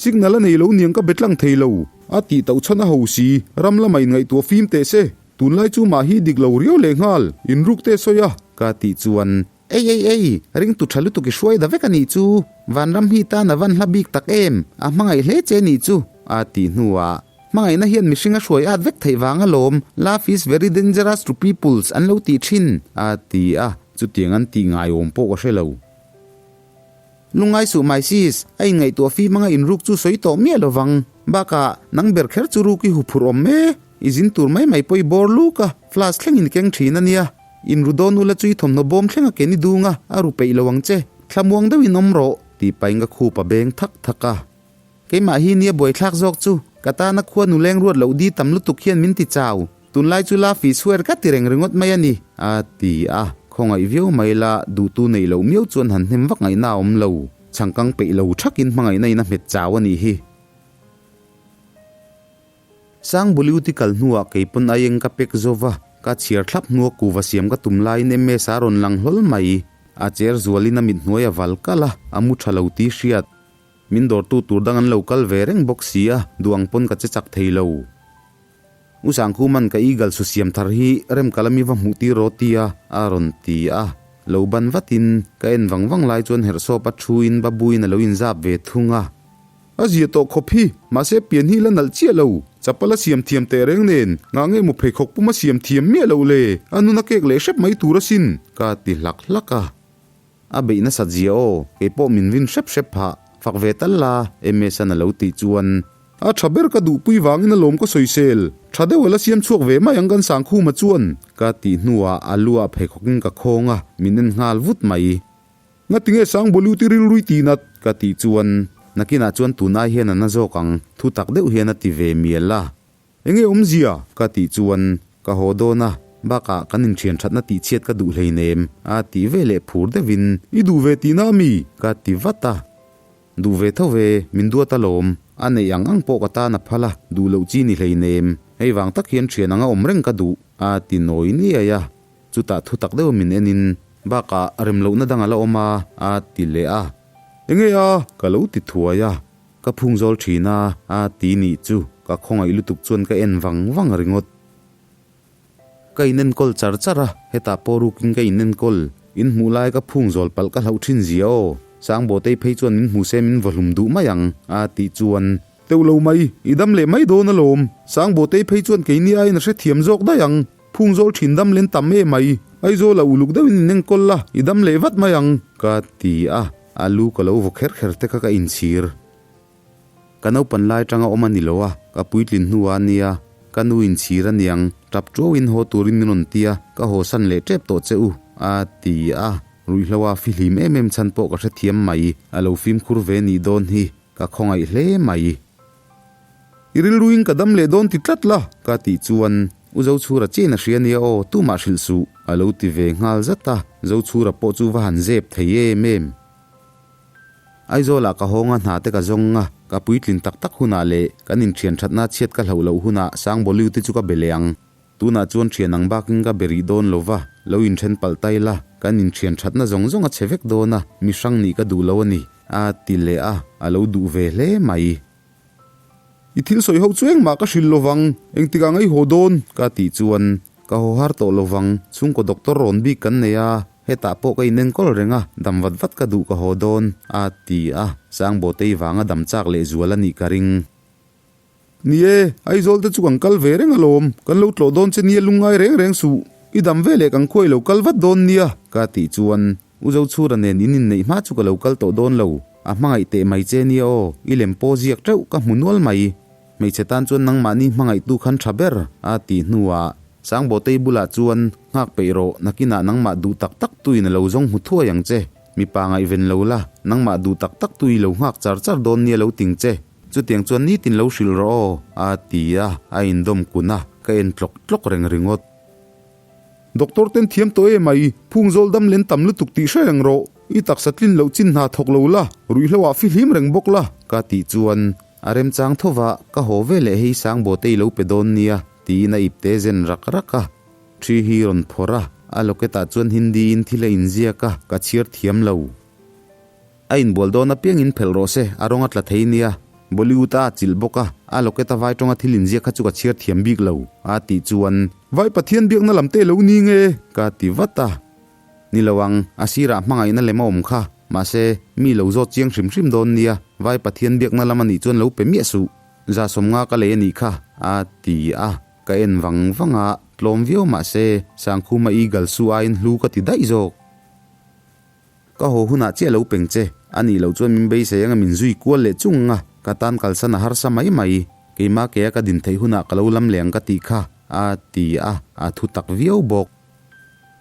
Signal a nei lo niang ka be tlang thei lo, a tih tauh chhan a ho si, ram lamah inngaihtuah fim teh se, tunlai chu mah hi dik lo riau leh nghal, inruk te sawi a. Ka tih chuan Ei ei ei, ringtu tha lutuk i hruai da vek a nih chu, Vanram hi tan a van hla bik tak em, a hmangaih hle che nih chu, a tih hnuah, Hmangaihna hian mihring a hruai at vek theih vang alawm, Love is very dangerous to peoples an lo tih thin, a ti a, chutiang an tih ngaiawm pawh ka hre lo. Lungngai suh mai sis, a inngaihtuah fim anga inruk chu sawi tawh miah lovang. Bakah, nang ber kher chu ruk i huphurh awm e, i zin tur mai mai pawh i bawr luk a, flask thleng in keng thin a nia. In ru dawn ula chu i thawmhnaw bawm thleng a ken i dung a, a ru peih lo ang che. Thlamuang deuhin awm rawh, tih pahin ka khup a beng thak thak a. Keimah hi nia buaithlak zawk chu, ka tana khua nu leng ruat loh di tam lutuk hian min ti chau. Tunlai chu la fih chhuer ka ti reng ringawt mai a ni, a ti a. Khawngaih viau mai la, duhtu neih loh miau chuan han hnem vak ngaihna a awm lo. Chhangkang peih lo thakin hmangaihna in a hmet chau a nih hi. Sangbuliuti kal hnuah keipawn aieng ka pek zo va, ka chhiar thlap hnua kuva siam ka tum laiin MS a rawn lang hlawl mai. A cher zualin a mit hnuai a val kalh a, a mu tha lo tih hriat. Min dawrtu tur dang an lo kal ve reng bawk si a, duh ang pawn ka che chak thei lo. U Sangkhuman ka eagle su siam thar hi remkalami va hmuh tir rawh tia a rawn ti a. Lo ban vatin ka en vang vang lai chuan herhsawp a thu in babuin a lo inzap ve thung a. A zia tawh khawp hi, mahse pian hi la nalh chiah lo. Chapal a siam thiam teh reng nen, ngah nge maw pheikhawk pum a siam thiam miah loh le, a nun a kek leh hrep mai tur asin, ka ti hlak hlak a. A beih nasat zia aw, kei pawh min rin hrep hrep phah, fak ve tal la, MS-an a lo tih chuan. A tha ber ka duhpui vangin alawm ka sawisel, tha deuh a la siam chhuak ve mai ang kan Sangkhuma chuan. Ka tih hnuah a lu ah pheikhawkin ka khawng a, min en nghal vut mai. Ngatinge Sangbawiluti rilrui tih nat? Ka tih chuan, nakinah chuan tun ai hian a na zawk ang, thu tak deuh hian a ti ve mial a. Enge awmzia? Ka tih chuan ka haw dawn a, bakah kan inthian thatna tih chhiat ka duh hleinem a tih ve leh phur deuhin. I duh ve tihna a mi? Ka ti vat a. Duh ve tho ve, min duat alawm. A neih ang ang pawh ka tan a phal a, duh loh chi ni hleinem. Hei vang tak hian thian anga awm reng ka duh a ti nawi niai a. Chutah thu tak deuh min enin, bakah rem lohna dang a la awm a a ti leh a. Enge a? Ka lo ti thuai a. Ka phung zawl thin a, a ti nih chu ka khawngaih lutuk chuan ka en vang vang ringawt. Ka inenkawl char char a, hetah pawh rukin ka inenkawl. In hmuh lai ka phung zawl palh ka hlauh thin zia aw. Sangbawtei phei chuan min hmu se min vaw hlum duh mai ang, a tih chuan. Teuh lo mai, i dam leh mai dawn alawm. Sangbawtei phei chuan keini aiin a hrethiam zawk daih ang. Phung zawl thin dam len tam em mai. Aizawl a uluk deuhin inenkawl la, i dam leh vat mai ang. Ka ti a, a lu ka lo vaw kher kher te kha ka inchhir. Ka naupan lai tanga awm a ni lo a, ka puitlin hnuah a nia, ka nu inchhir a niang, tap tuauin haw turin min rawn ti a, ka haw san leh tep tawh che u, a ti a. Ruihhloa fihlim em em chhan pawh ka hrethiam mai, a lo fimkhur ve nih dawn hi, ka khawngaih hle mai. I rilruin ka dam leh dawn ti tlat la, ka tih chuan U Zochhura chian a hria nia aw, tumah hrilh suh, a lo ti ve nghal zat a, Zochhura pawh chu va han zep thei em em. Aizawlah ka hawng a, hna te ka zawng a, ka puitlin tak tak hunah leh kan inthian thatna chhiat ka hlauh loh hunah Sangbawliu te chu ka be leh ang. Tunah chuan thian ang bakin ka be rih dawn lo va, lo inthen palh ta ila, kan inthian thatna zawng zawng a chhe vek dawn a, mi hrang nih ka duh lo a ni, a ti leh a, a lo duh ve hle mai. I thil sawi ho chu engmah ka hrilh lovang, engtikah ngai haw dawn? Ka tih chuan, Ka haw har tawh lovang, chhungkaw doctor rawn bik kan nei a, hetah pawh ka inenkawl reng a, dam vat vat ka duh ka haw dawn, a ti a, Sangbawtei vanga dam chak leh zual a nih ka ring. Ni e, Aizawl te chu kan kal ve reng alawm, kan lo tlawh dawn che nia lungngai reng reng suh, i dam ve leh kan khuai lo kal vat dawn nia, ka tih chuan, U Zochhura nen in inneih hma chu ka lo kal tawh dawn lo. A hmangaih teh mai che nia aw, i lem pawh ziak teuh ka hmu nual mai. Hmeichhe tan chuan nangmahni hmangaihtu khan tha ber, a tih hnuah Sangbawtei bulah chuan, Nghak peih rawh, nakinah nangmah duh tak tak tuin a lo zawng hmu thuai ang che. Mipa ngaihven lo la, nangmah duh tak tak tui lo nghak char char dawn nia lo ting che. Chutiang chuan nitin lo hrilh rawh aw, a ti a, a indawm kun a, ka en tlawk tlawk reng ringawt. Doctor ten thiam tawh em mai, phung zawl dam len tam lutuk tih hre reng rawh. I taksa tlin loh chin hna thawk lo la, ruihhlo ah fihlim reng bawk la. Ka tih chuan a remchang tho va, ka haw ve leh hei Sangbaw te i lo pe dawn nia, tiin a ipte zen rak rak a. Thi hi rawn phawrh a, a locket ah chuan Hindi in thil a inziak a, ka chhiar thiam lo. A inbual dawn apiangin phelh rawh se, a rawng a tla thei nia. Bollywood a chilh bawk a, a locket a vai tawnga thil inziak kha chu ka chhiar thiam bik lo, a tih chuan. Vai Pathian biakna lam te lo ni nge? Ka ti vat a. Ni lo ang, a sirah hmangaihna lem a awm kha. Mahse, mi lo zawt chiang hrim hrim dawn nia, Vai Pathian biakna lam a nih chuan lo pe miah suh. Zasawmnga ka lei a nih kha, a ti a. Ka en vang vang a, tlawm viau mahse, Sangkhuma Eagle su aiin hlu ka ti daih zawk. Ka haw hunah chiah lo peng che, a nih loh chuan min beisei anga min zui kual leh chung ang a, ka tan kalsan a harsa mai mai. Keimah kea ka din theih hunah ka lo lam leh ang ka tih kha, a ti a, a thu tak viau bawk.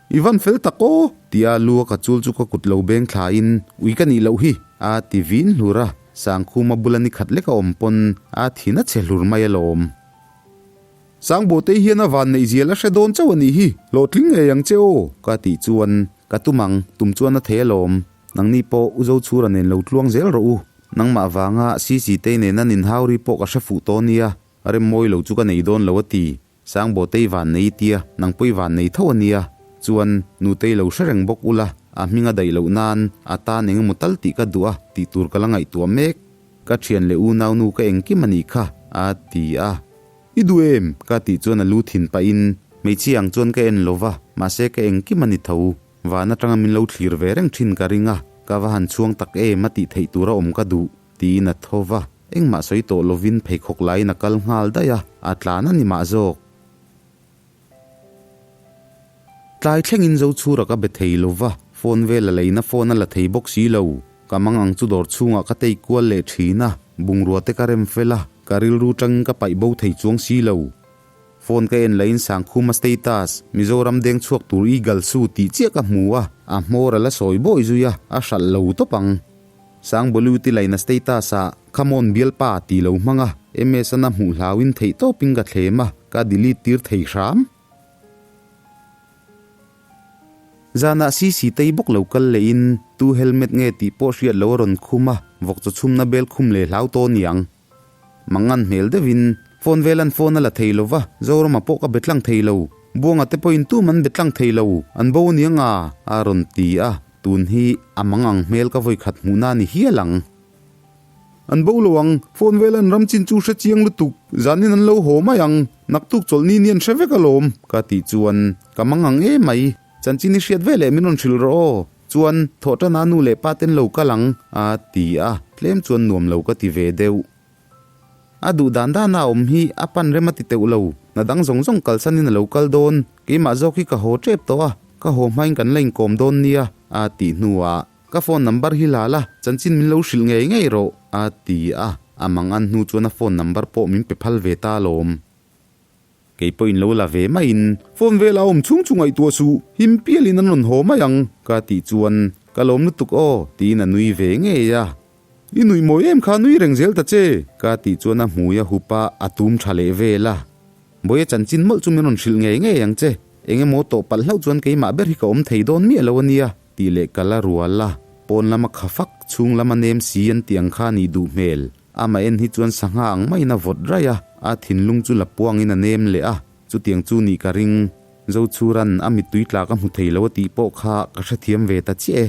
I van fel tak aw! Tia lu a ka chul chu ka kut lo beng thlain, Ui ka nih loh hi! a ti vin hlur a, Sangkhuma bula ni khat lek a awm pawn a thin a chhe hlur mai alawm. Sangbawhtei hian a van neih zial a hre dawn chauh a nih hi, hlawhtling ngei ang che aw! Ka tih chuan, Ka tum ang, tum chuan a thei alawm. Nangni pawh U Zochhura nen lo tluang zel rawh u. Nangmah vanga Sisitei nen an inhau ri pawh ka hre fuh tawh nia, rem mawi lo chu ka nei dawn lo a ti. Sangbawhtei van nei tia, nang pawh i van nei tho a nia. Chuan, Nutei lo hre reng bawk ula, a hming a daih loh nan a tan eng emaw tal tih ka duh a, tih tur ka la ngaihtuah mek. Ka thian leh unaunu ka engkim a nih kha, a ti a. I duh em? Ka tih chuan a lu thin pahin hmeichhia ang chuan ka en lo va, mahse ka engkim a ni tho. Van atanga min lo thlir ve reng thin ka ring a, ka va han chhuang tak em a tih theih tura awm ka duh, tiin a tho va. Engmah sawi tawh lovin pheikhawk laiin a kal nghal daih a, a tlan a ni mah zawk. Tlai thlengin Zochhura ka be thei lo va, phone vel a leina phone a la thei bawk si lo. Ka mang ang chu dawr chhungah ka tei kual leh thin a, bungrua te ka rem fel a, ka rilru tangin ka paih bo thei chuang si lo. Phone ka en lahin Sangkhuma status, Mizoram deng chhuak tur i gal su tih chiah ka hmu a, a hmawr a la sawi bawi zui a, a hralh lo tawp ang. Sangbolute laina status ah Come on bialpa tih lo hmang a, MS-an a hmuh hlauin theih tawpin ka thlem a, ka delete tir thei hram. Zanah CC tei bawk lo kal lehin tu helmet nge tih pawh hriat lo a rawn khum a, vawk chaw chhumna bel khum leh hlau tawh niang. Mangan hmel deuhin phone vel an phone a la thei lo va, Zorama pawh ka be tlang thei lo. Buanga te pawhin tum an be tlang thei lo, an bo aniang a, a rawn ti a, tun hi a mangang hmel ka vawikhat hmuhna a ni hial ang. An bo lo ang, phone vel an ram chin chu hre chiang lutuk, zanin an lo haw mai ang, naktuk chawlhni ni an hre vek alawm, ka tih chuan ka mang ang em mai, chanchin i hriat veleh min rawn hrilh rawh aw, chuan thawhṭana nu leh pa ten lo kal ang, a ti a, tlem chuan nuam lo ka ti ve deuh. A duh dan dana a awm hi a pan rem a ti teuh lo, hna dang zawng zawng kalsanin a lo kal dawn, keimah zawk hi ka haw ṭep tawh a, ka haw hmain kan la inkawm dawn nia, a tih hnuah. Ka phone number hi la la, chanchin min lo hrilh ngei ngei rawh, a ti a. A mang an hnu chuan a phone number pawh min pe phal ve ta alawm. Kei pawhin lo la ve maiin. Phone vela awm chhung chu ngaihtuah suh, him pialin an rawn haw mai ang, ka tih chuan, Ka lawm lutuk aw, tiin a nui ve ngei a. I nuih mawi em kha nui reng zel ta che, ka tih chuan a hmui a hup a, a tum tha leh vel a. Bawiha chanchin mawlh chu min rawn hrilh ngei ngei ang che, eng emaw tawh palh hlauh chuan keimah ber hi ka awm thei dawn miah lo a nia. Tih leh kal a rual a, pawn lama kha fak, chhung lama nem si an tih ang kha a nih duh hmel. Amah en hi chuan sangha ang maiin a vawt raih a, a thinlung chu la puangin a nem leh a, chutiang chu nih ka ring. Zochhuran a mittui tla ka hmu thei lo a tih pawh kha ka hrethiam ve ta chiah e.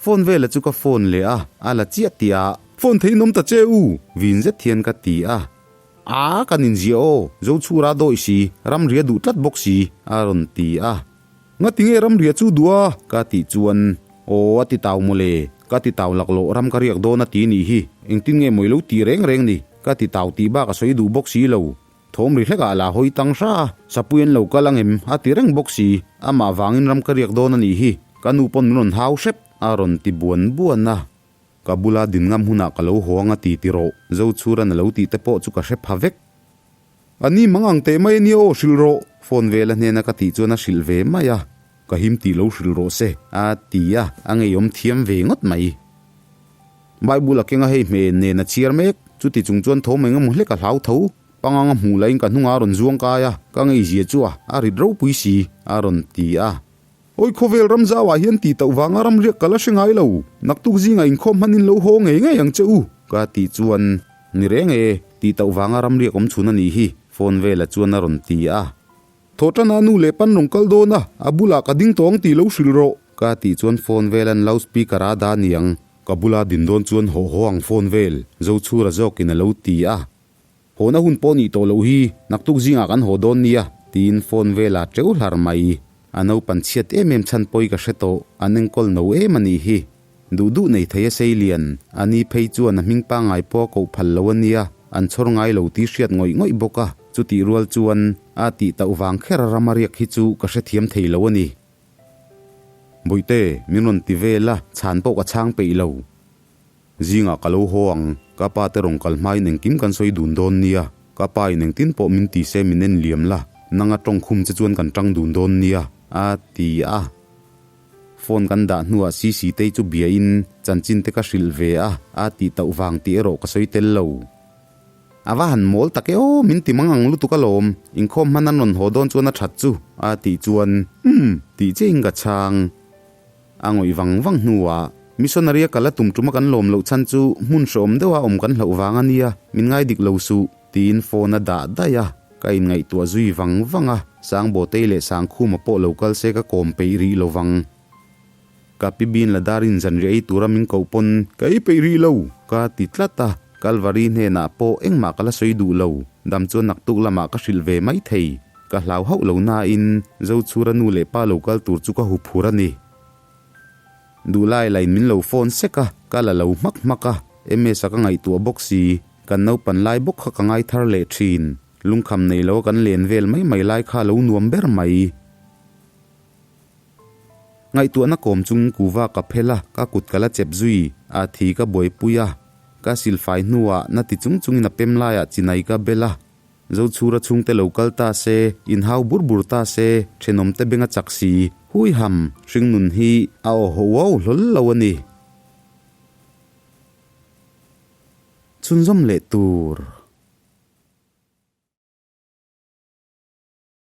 Phone vela chu ka phone leh a, a la chiah tih a. Phone thei nawm ta che u! Vin zet hian ka ti a. A, kan inziah aw, Zochhura dawi si, ramria duh tlat bawk si, a rawn ti a. Ngati nge ramria chu duh a? Ka tih chuan, Aw, a ti tau mawle, ka ti tau laklawh ram ka riak dawn a ti nih hi, engtin nge maw i lo tih reng reng ni, ka ti tau tih bak a sawi duh bawk si lo. Thawm ri hlekah la hawi tang hra a, Sapui an lo kal ang em? a ti reng bawk si, amah vangin ram ka riak dawn a nih hi, ka nu pawn min rawn hau hrep, a rawn ti buan buan a. Ka bula din ngam hunah ka lo haw ang a ti ti rawh, Zochhuran a lo tih te pawh chu ka hre pha vek. A ni mang ang teh mai a nia aw hrilh rawh. Phone vela hnena ka tih chuan a hrilh ve mai a. Ka him tih lo hrilh rawh se. A ti a, a ngeiawm thiam ve ngawt mai. Bible a kenga hei hmeh nen a chhiar mek, chuti chung chuan tho mai ngam hlek a hlau tho. Pangang a hmuh lahin ka hnungah a rawn zuang kai a, ka ngeizia chu a, a rit ropui si, a rawn ti a. Awi khawvel ram zauah hian tih tauh vanga ram riak ka la hre ngai lo, naktuk zingah inkhawm hmanin lo haw ngei ngei ang che u, ka tih chuan, Ni reng e, tih tauh vanga ram riak awm chhun a nih hi, phone vela chuan a rawn ti a. Thawhṭana nu leh pan rawn kal dawn a, a bulah ka ding tawng tih lo hrilh rawh. Ka tih chuan phone velan loudspeaker a dah niang. Ka bula din dawn chuan haw haw ang phone vel, Zochhura zawkin a lo ti a. Hawna hun pawh nih tawh loh hi, naktuk zingah kan haw dawn nia, tiin phone vela teuh hlar mai. A naupan chhiat em em chhan pawi ka hre tawh, an enkawl no em a nih hi. Duh duh nei thei a sei lian, a ni phei chuan a hming pangngai pawh a koh phal lo a nia, an chhawr ngai lo tih hriat ngawih ngawih bawk a, chutih rual chuan a tih tauh vang kher a ram a riak hi chu ka hrethiam thei lo a ni. Bawihte, min rawn ti vel a, chhan pawh ka chhang peih lo. Zingah ka lo haw ang, ka pa te rawn kal hmain engkim kan sawi dun dawn nia, ka pa in engtin pawh min ti se min en liam la, nanga tawng khum che chuan kan tang dun dawn nia, a ti a. Phone kan dah hnuah Sisi tei chu biain chanchin te ka hrilh ve a, a tih tauh vang tih erawh ka sawi tel lo. A va han mawl tak e aw, min ti mang ang lutuk alawm, inkhawm hman an rawn haw dawn chuan a that chu, a tih chuan, Umm, tih chiahin ka chhang. A ngawih vang vang hnuah, Missionary a kal a tum tuma kan lawm loh chhan chu hmun hreawm deuha awm kan hlauh vang a nia, min ngai dik lo suh, tiin phone a dah daih a. Ka inngaihtuah zui vang vang a, Sangbawtei leh Sangkhuma pawh lo kal se ka kawm peih rih lo vang. Ka pi bin la darin zanriah ei tura min koh pawn ka ei peih rih lo, ka ti tlat a, Kalvari hnenah pawh engmah ka la sawi duh lo, dam chuan naktuk lamah ka hrilh ve mai thei. Ka hlau hauh lo nain Zochhura nu leh pa lo kal tur chu ka huphur a ni. Duhlai lain min lo phone sek a, ka la lo hmak hmak a, MS-a ka ngaihtuah bawk si, kan naupan lai bawk kha ka ngai thar leh thin. Lungkham nei lo a kan len vel mai mai lai kha a lo nuam ber mai. Ngaihtuahna kawm chung kuva ka phel a, ka kut ka la chep zui, a thi ka buaipui a, ka silfai hnuah na ti chung chungin a pem laiah chinai ka bel a, Zochhura chhungte lo kal ta se, inhau bur bur ta se, thenawmte beng a chak si, hui ham, hringnun hi a aw ho uau hlawl lo a ni. Chhunzawm leh tur.